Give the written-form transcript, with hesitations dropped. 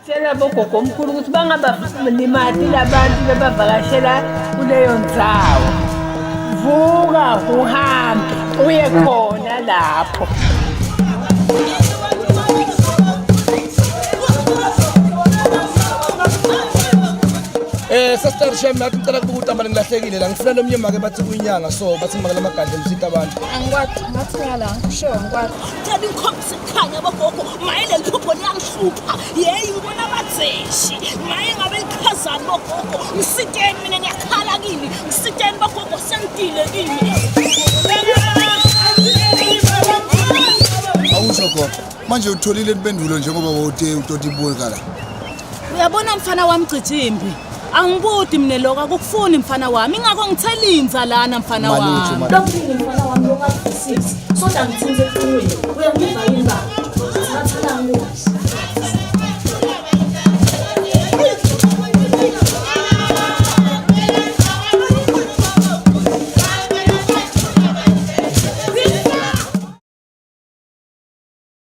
Tshela bogogo omkhulu ukuthi bangabalimati labantu bebavakashela kuleyo ndzawo. Vuka uhambe uye khona lapho. Eh sister Shem nathi ngicela kubuka utamba ngilahlekile la ngifuna lomnye make bathi kuyinyanga so bathi make lamagadla emsita abantu. Angikwati ngathi ngala sure ngikwati. Ngicela ingikhombise ukukhanya bogogo maye leli phupho liyangihlupha yeyi ngibona amadzeshi maye ngabe lichazani bogogo ngisiteni mina ngiyakhala kini ngisiteni bogogo sengidile kini. Awusho gogo manje utholile impendulo njengoba wawuthe utoti ibuka la. Uyabona mfana wami Cijimbi, angibudi mina lokho akukufuni mfana wami, ingakho ngithelinza lana mfana Malutho, wami. malutho. Lokuthini mfana wami lokwakuvisisi, soda ngithinze efunweni, uyangiva yini baba? Thatha la ngikudla.